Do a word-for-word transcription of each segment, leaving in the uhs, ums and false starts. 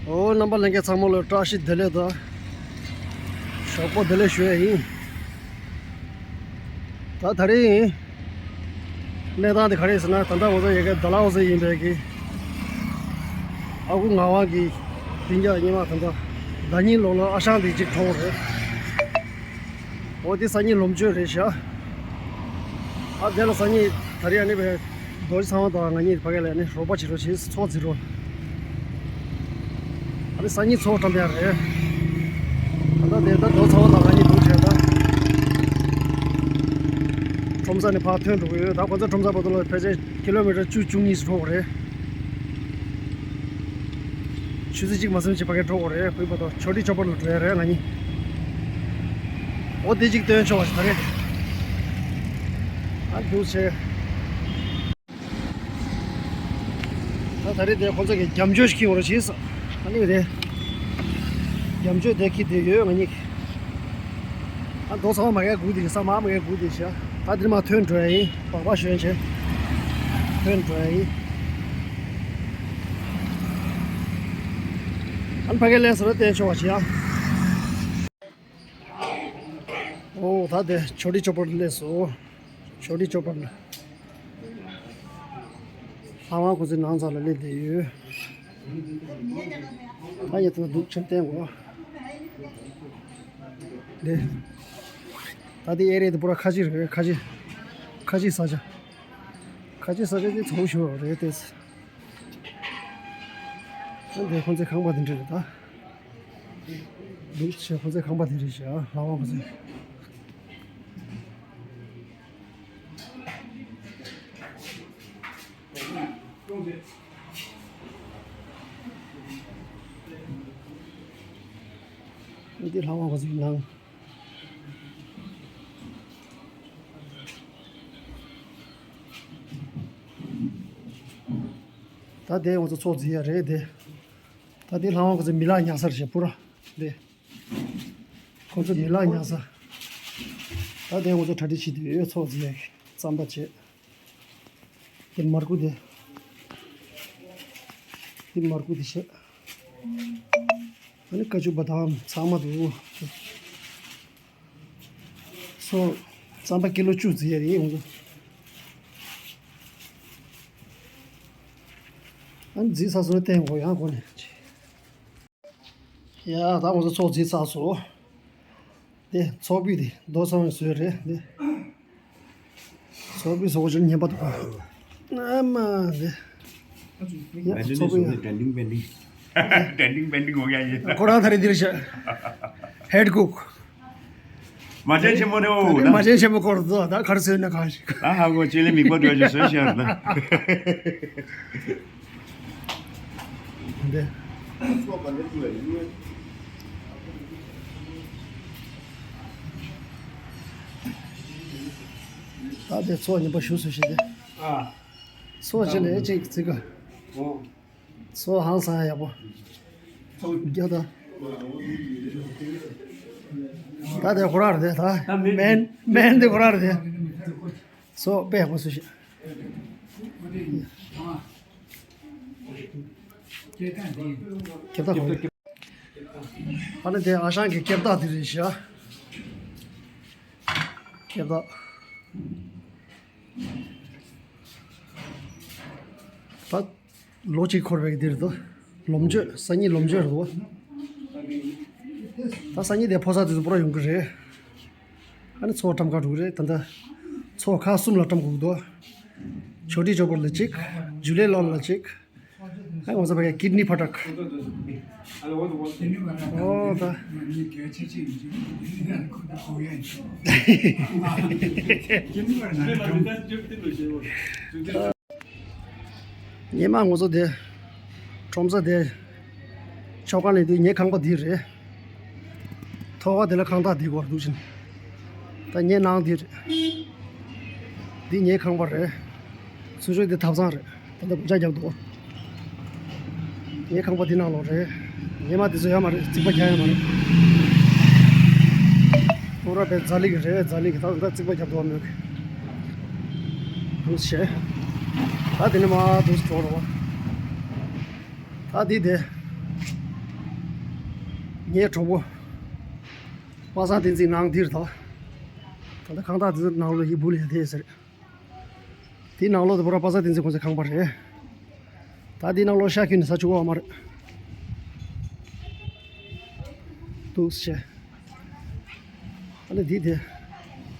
ཨོ། རྣམ་པ་ལྷན་རྒྱས་ཚང་མ་ལ་བཀྲ་ཤིས་བདེ་ལེགས་དང་ཞོགས་པ་བདེ་ལེགས་ཞུ་ཡ་ཡིན། ད་དེ་རིང་གནས་སྟངས་དེ་ག་རེ་ཟེར་ན། ད་ལྟ་ང་ཚོ་ཡ་གི་ཌལ་ཧོ་སི་ཡིན་པའི་གི་ཨ་ཁུ་ངག་དབང་གི་སྤུན་ཀྱག་སྔོན་མ་ད་ལྟ་ཟླ་ཉིན་ལོ་ལ་ཨ་ཞང་དེ་གཅིག་གྲོངས་རེད། འོ་དེ་སང་ཉིན་ལོ་མཆོད་རེད་ཤག་ཨ་དེ་ལ་སང་ཉིན་ད་རེས་ཨ་ནི་བས་རྡོ་རྗེ་ཚང་བ་དང་ང་གཉིས་ཕ་གི་ལ་ནི་རོགས་པ་བྱེད་རོགས་བྱེད། ཚོགས་འཛིན་རོགས། ཨ་ནི་སང་ཉིན་ཚོགས་བཀྲམ་ཡ་རེད། ད་ལྟ་དེ་ད་རྡོ་ཚང་བ་དང་ང་གཉིས་འདུག་བྱས། ད་ཁྲོམ་ས་ནས་ཕར་ཐོན་འགྲོ་གི་ཡོད། ད་ཁོ་ཚོ་ཁྲོམ་ས་བར་དུ་ལ་ཕལ་ཆེར་ཀི་ལོ་མི་ཊར་བཅུ་བཅུ་གཉིས་འགྲོ་དགོས་རེད། ཆུ་ཚོད་གཅིག་མ་ཟིན་ཅིག་ཕ་གི་འགྲོ་དགོས་རེད། ཁོའི་བར་དུ་ཆོ་འཕྲུལ་ཆོ་པར་ལ་འགྲོ་ཡ་རེད་ང་གཉིས། འོ་དེ་གཅིག་སྟོན་ཆོག་པ་ཞིག་ད་རེད། ཨ་འདུག་བྱས། ད་ད་རེས་དེ་ཁོ་ཚོ་གི་རྒྱབ་མཆོད་ཞིག་འཁྱེར་འོང་རོགས་བྱེད། ཨ་ནི་རེད། རྒྱབ་མཆོད་དེ་འཁྱེར་བསྡད་ཡོད་ང་གཉིས། ཨ་རྡོ་ཚང་མ་མ་གའི་སྒུག་བསྡད་ཤག་ས་མ་མ་གའི་སྒུག་བསྡད་ཤག་ད་འདིར་མར་ཐོན་འགྲོ་ཡ་ཡིན། སྦག་སྦག་ཞོན་བྱས་ཐོན་འགྲོ་ཡ་ཡིན། ཨ་ནི་ཕ་གི་ལན་ཟེར་བ་བསྟན་ཆོག་པ་བྱེད་ཨ། ཨོ་ད་དེ་ཆོ་འཕྲུལ་ཆོ་པར་སླེབས་སོང་། ཆོ་འཕྲུལ་ཆོ་པར་ལ། ལྷ་དབང་ཁོ་ཚོའི་ནང་ཚང་ལ་སླེབས་བསྡད་ཡོད། ད་ཡ་ད་འདུག་ཆེན་བསྟན་གོ། དེ། ད་དེ་ཨེ་རི་ཡ་དེ་པུ་ར་ཁ་ཆེ་རེད། ཁ་ཆེ། ཁ་ཆེ་ས་ཆ། ཁ་ཆེ་ས་ཆ་དེ་ཚོགས་ཞུ་བ་རེད་དེ། ད་དེ་ཁོ་ཚོའི་ཁང་པ་དེ་འདྲ་རེད་ད། འདུག་བྱས་ཁོ་ཚོའི་ཁང་པ་དེ་རེད་ཤག་ལྷ་དབང་ཁོ་ཚོའི། འདི་ལྷ་དབང་ཁོ་ཚོའི་ནང་། ད་དེ་ང་ཚོ་ཚོགས་འཛིན་ཡ་རེད་དེ། ད་དེ་ལྷ་དབང་ཁོ་ཚོའི་མི་ལག་ཉར་ས་རེད་ཤག་པུ་ར་དེ། ཁོ་ཚོ་མི་ལག་ཉར་ས། ད་དེ་ང་ཚོ་གྲ་སྒྲིག་བྱེད་དུས་ཚོགས་འཛིན་ཡ་གི་རྩམ་པ་བྱེད། དེ་མར་ཁུ་དེ། དེ་མར་ཁུ་དེ་བྱེད། ཨ་ནི་ཀ་ཅུ་བ་དམ་ཚང་མ་འདུག་སོ། རྩམ་པ་ཀི་ལོ་བཅུ་བརྩི་ཡ་རེད་ང་ཚོ། ཨ་ནི་རྫིས་ས་སོ་བསྟན་གོ་ཡང་གོ་ནས། ཡ་ད་ང་ཚོ་ཚོགས་རྫིས་ཚར་སོང་། དེ་ཚོགས་ཕུད་དེ་རྡོ་ཚང་བའི་བཟོས་རེད་དེ། ཚོགས་ཕུད་བཟོ་བ་ཅིག་ཉན་པ་འདུག་ཨ་མ་དེ། ཡ་ཚོགས་ཕུད་ཡ། Bending, bending. Bending, bending हो गया ये। ཁོ་རང་ད་རེས་འདིར་བཞག་ཧེད་ཀུག་མ་ཅན་ཆེན་མོ་རེད་འོ་ན། མ་ཅན་ཆེན་མོ་སྐོར་དུ་ད་གར་སོན་ན་གང་ཞིག་ད་ཧ་གོ་ཅི་ལེ་མིག་པ་འགྲོ་ཞིག་སོན་ཤར་ན། འདི། ད་དེ་ཚོགས་ཉིན་པ་ཞུ་སུ་ཞིག་དེ། ཨ། ཚོགས་ཅི་ལེ་ཅིག་ཙི་ག་ཨོ། སོ་ཧང་སང་ཡག་པོ། རྒྱ་ད། ད་དེ་ཁོ་རང་རེད་དེ་ད། མེན་མེན་དེ་ཁོ་རང་རེད་དེ། སོ་དཔེ་ཡག་པོ་སུ་ཞིག་ཁྱེད་ད་ཁོ། ཨ་ནི་དེ་ཨ་ཞང་གི་སྐེ་བདག་དེ་རེད་ཤག་སྐེ་བདག་ད། ལོ་གཅིག་འཁོར་བའི་འདིར་དུ། ལོ་མཆོད་སང་ཉིན་ལོ་མཆོད་རེད་དོ། ད་སང་ཉིན་དེ་ཕོ་གསར་དེ་ཚོ་པུ་ར་ཡོང་གི་རེད། ཨ་ནི་ཚོགས་བཀྲམ་ག་འགྲོ་གི་རེད་ད་ལྟ། ཚོགས་ཁག་གསུམ་ལ་བཀྲམ་དགོས་འདུག་ཆོ་འཕྲུལ་ཆོ་པར་ལ་གཅིག་ཇུ་ལེ་ལོན་ལ་གཅིག་ཨ་ང་ཚོ་བ་ཀ་ཀིཌ་ནི་ཕ་ཊག་ཨོ་ད། སྔོན་མ་ང་ཚོ་དེ། ཁྲོམ་ས་དེ། ཆོ་ག་ལེན་དུས་ངའི་ཁང་པ་འདི་རེད། ཐོག་ཁ་དེ་ལ་ཁང་བདག་འདི་སྐོར་འདུག་ཕྱིན། ད་ངའི་ནང་འདི་རེད། འདི་ངའི་ཁང་པ་རེད། ཚུར་ཕྱོགས་འདི་ཐབ་ཚང་རེད། ད་ལྟ་སྒོ་ལྕགས་བརྒྱབ་འདུག་ངའི་ཁང་པ་འདི་ནང་ལོགས་རེད། ངའི་མ་འདི་ཚོ་ཡོད་མ་རེད། རྩིག་པ་རྒྱག་ཡོད་མ་རེད། ཁོ་ར་བས་རྫ་ལི་གི་རེད། རྫ་ལི་གི་ད་ད་རྩིག་པ་རྒྱབ་འདུག་མོད་ཀི། འདུག་བྱས། ད་འདི་ནས་མར་འདུག་འགྲོ་རོགས། ད་འདི་དེ། ངའི་གྲོགས་པོ། པ་སངས་བསྟན་འཛིན་ནང་འདིར་དང་། ད་ལྟ་ཁང་བདག་དེ་ཚོ་ནང་ལོགས་ཡི་སྦུག་ལ་ཡ་དེ་ཟེར། དེའི་ནང་ལོགས་དེ་པོ་ར་པ་སངས་བསྟན་འཛིན་ཁོང་ཚོའི་ཁང་པ་རེད། ད་དེའི་ནང་ལོགས་ཤ་ཁྱོན་ནས་ཟ་ཆོག་གི་མ་རེད། འདུག་སེ། ཨ་ནི་འདི་དེ།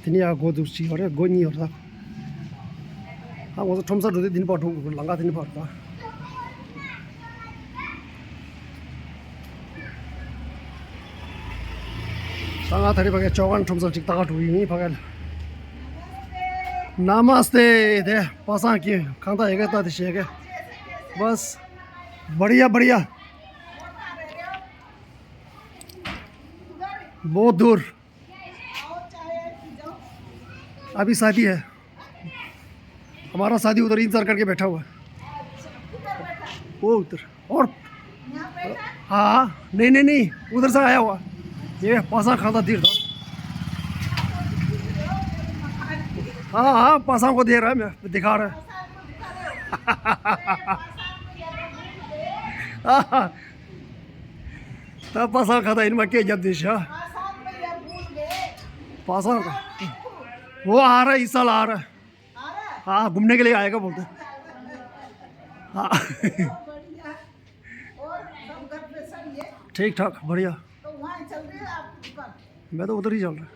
དེ་ནས་ཡར་སྒོ་འདུག་གཅིག་ཡོད་རེད། སྒོ་གཉིས་ཡོད་རེད་ད། ཨ་ང་ཚོ་ཁྲོམ་སར་འགྲོ་དུས་འདི་ནས་ཕར་འགྲོ་དགོས། ལམ་ཁ་འདི་ནས་ཕར་རེད་ད། ད་ང་ད་རེས་ཕ་གིར་ཅོ་ཁན་ཁྲོམ་སར་ཅིག་ལྟ་ག་འགྲོ་གི་ཡིན། ཕ་གིར། ན་མ་སྟེ། དེ་པ་སངས་ཀྱི་ཁང་བདག་ཡ་གི་ལྟ་དེ་བྱེད་གི། बस। बढ़िया, बढ़िया। बहुत दूर। अभी शादी है। हमारा शादी उधर इंतजार करके बैठा हुआ है। वो उधर। और हाँ, नहीं, नहीं, नहीं, उधर से आया हुआ। ये पासा खाता धीर था। हाँ, हाँ, पासा को दे रहा है, मैं दिखा रहा है। हाँ, हाँ। ད་པ་སངས་ཁ་ད་ཡིན་མ་སྐད་རྒྱབ་དེ་ཤ། པ་སངས། वो आ रहा है, इस साल आ रहा है। हाँ, घूमने के लिए आएगा बोलते। हाँ। ठीक ठाक, बढ़िया। मैं तो उधर ही चल रहा।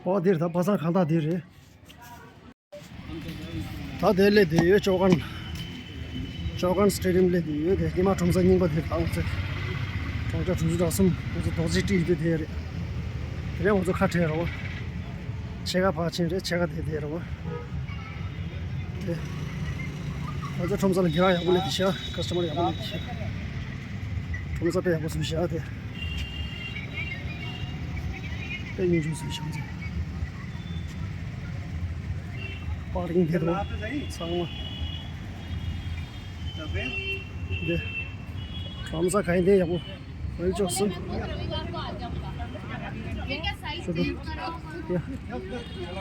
ཨོ་དེར་ད་པ་སངས་ཁ་ད་དེ་རེད། ད་དེ་སླེབས་བསྡད་ཡོད། ཅོ་ཁན། ཅོ་ཁན་སི་ཊེ་ཌི་ཡམ་སླེབས་བསྡད་ཡོད། དེ་ཉི་མ་ཁྲོམ་ས་རྙིང་པ་དེ་དང་ཚེ། གྲོང་ཁྱེར་དྲུག་ཅུ་རེ་གསུམ་ཁོང་ཚོ་རྡོ་རྗེ་སྤྲིན་དེ་དེ་རེད། དེ་ནས་ང་ཚོ་ཁ་བྲལ་རོགས། ཕྱེད་ཀ་ཕར་ཕྱིན་རེད། ཕྱེད་ཀ་དེ་དེ་རོགས། དེ། ང་ཚོ་ཁྲོམ་ས་ལ་འགྱུར་བ་ཡག་པོ་སླེབས་བསྡད་ཤག་ཁ་སི་ཊ་མར་ཡག་པོ་སླེབས་བསྡད་ཤག་ཁྲོམ་ས་དཔེ་ཡག་པོ་བཟོས་ཤག་དེ། དཔེ་སྙིང་རྗེ་བཟོས་ཤག་པར་ཀིང་དེ་དང་ཚང་མ། འདི། ཁྲོམ་ས་ག་ཡིན་དེ་ཡག་པོ། ཨོལ་ཅོག་གསུམ། ཡ།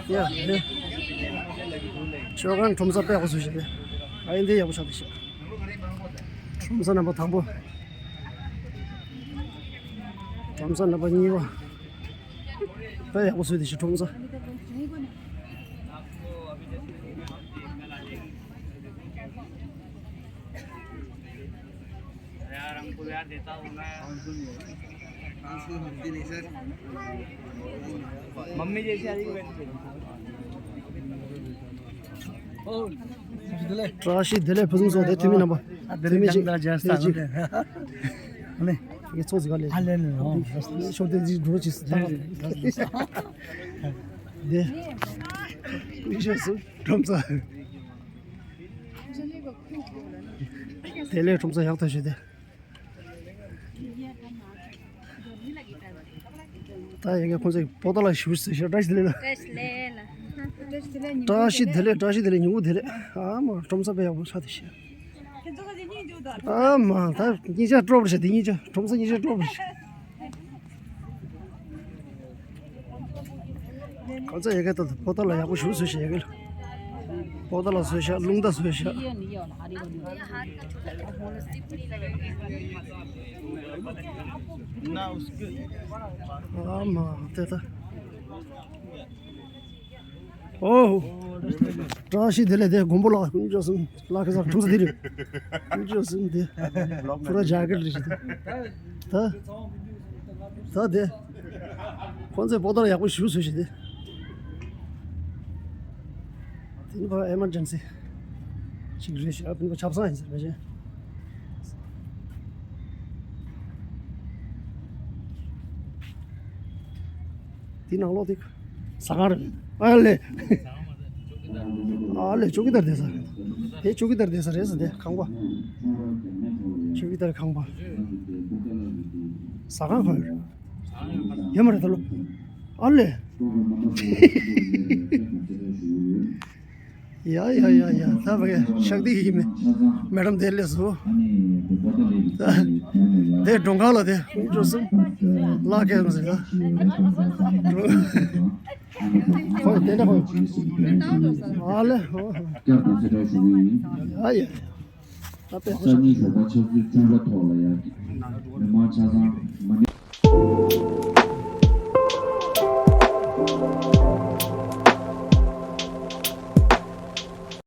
ཡ། འདི། ཅོ་ཁན་ཁྲོམ་ས་དཔེ་ཡག་པོ་བཟོས་ཤག་དེ། ག་ཡིན་དེ་ཡག་པོ་ཆགས་བསྡད་ཤག་ཁྲོམ་ས་རྣམ་པ་དང་པོ། ཁྲོམ་ས་རྣམ་པ་གཉིས་པ། དཔེ་ཡག་པོ་བཟོས་བསྡད་ཤག་ཁྲོམ་ས། यार, हमको यार देता हूँ ना। मम्मी जैसी आ जाएगी बहन। བཀྲ་ཤིས་བདེ་ལེགས། ཕུན་སུམ་ཚོགས། དེ་འཐུས་མི་རྣམ་པ། འཐུས་མི་གཅིག་ངས་ཚོགས་ཟིག་ག་ལས། ཤོག་དེ་ཅིག་འགྲོ་ཅིག་ད། དེ། ཡེ་ཤེས་སུ་ཁྲོམ་ས། དེ་ལས་ཁྲོམ་ས་ཡག་ཐག་ཆོད་དེ། ད་ཡ་གི་ཁོང་ཚོས་པོ་ཏོ་ལ་ཞུ་ཟེར་ཤག་བཀྲ་ཤིས་བདེ་ལེགས་ལ། བཀྲ་ཤིས་བདེ་ལེགས་ལ། བཀྲ་ཤིས་བདེ་ལེགས། བཀྲ་ཤིས་བདེ་ལེགས། ཉིན་གུང་བདེ་ལེགས། ཨ་མ་ཁྲོམ་ས་དཔེ་ཡག་པོ་ཆགས་བསྡད་ཤག་ཨ་མ་ད་གཉིས་ཆ་སྤྲོ་པོ་ཆགས། དེ་གཉིས་ཆ་ཁྲོམ་ས་གཉིས་ཆ་སྤྲོ་པོ་ཆགས། ཁོ་ཚོ་ཡ་གི་ད་པོ་ཏོ་ལ་ཡག་པོ་ཞུ་ཟེར་ཤག་ཡ་གི་ལ། པོ་ཏོ་ལ་བཟོས་ཤག་རླུང་རྟ་བཟོས་ཤག་ཨ་མ་དེ་ད། ཨོ། བཀྲ་ཤིས་བདེ་ལེགས། དེ་མགོན་པོ་ལགས། ཀུན་སྤྱོད་གསུམ་ལགས་ཀྱི་ས་ཁྲོམ་ས་དེ་རེད། ཀུན་སྤྱོད་གསུམ་དེ། ཕུ་ར་ཇ་ཀེ་ཊི་རེད་ཤག་དེ། ད། ད་དེ། ཁོང་ཚོས་པོ་ཏོ་ལ་ཡག་པོ་ཞུ་ཟེར་ཤག་དེ། དེ་ནི་ཕར་ཨེ་མར་ཇེན་སི་ཞིག་རེད་ཤག་ཨ་ཕན་པ་ཆབ་གསང་ཡིན་ཟེར་བ་ཅན། དེ་ནང་ལོགས་དེ་ཟ་ཁང་རེད། ཨ་ལེ། ཨ་ལེ། ཅོ་ཀི་དར་བསྡད་ས་རེད། དེ་ཅོ་ཀི་དར་བསྡད་ས་རེད་ཟེར། དེ་ཁང་པ། ཅོ་ཀི་དར་ཁང་པ། ཟ་ཁང་གང་ཡོད་རེད། ཡོད་མ་རེད་ད་ལོ། ཨ་ལེ། ཡ་ཡ་ཡ་ཡ། ད་བ་ག་ཤག་དེ་ཡིན་མེད། མེ་ཌམ་དེ་སླེབས་སོང་། ད་དེ་མགྲོན་ཁང་ལ་དེ་ཁོང་ཚོ་གསུམ་ལག་ཁྱེར་མ་ཟེར་ད། ཁོང་དེ་འདྲ་ཁོང་། ཨ་ལེ། ཡ་ཡ། རྩ་གཉིས་ཞོགས་པ་ཆུ་ཚོད་བཅུ་པ་ཐོག་ལ་ཡར་རྒྱས། མི་མང་ཆ་ཚང་མ་ཎི།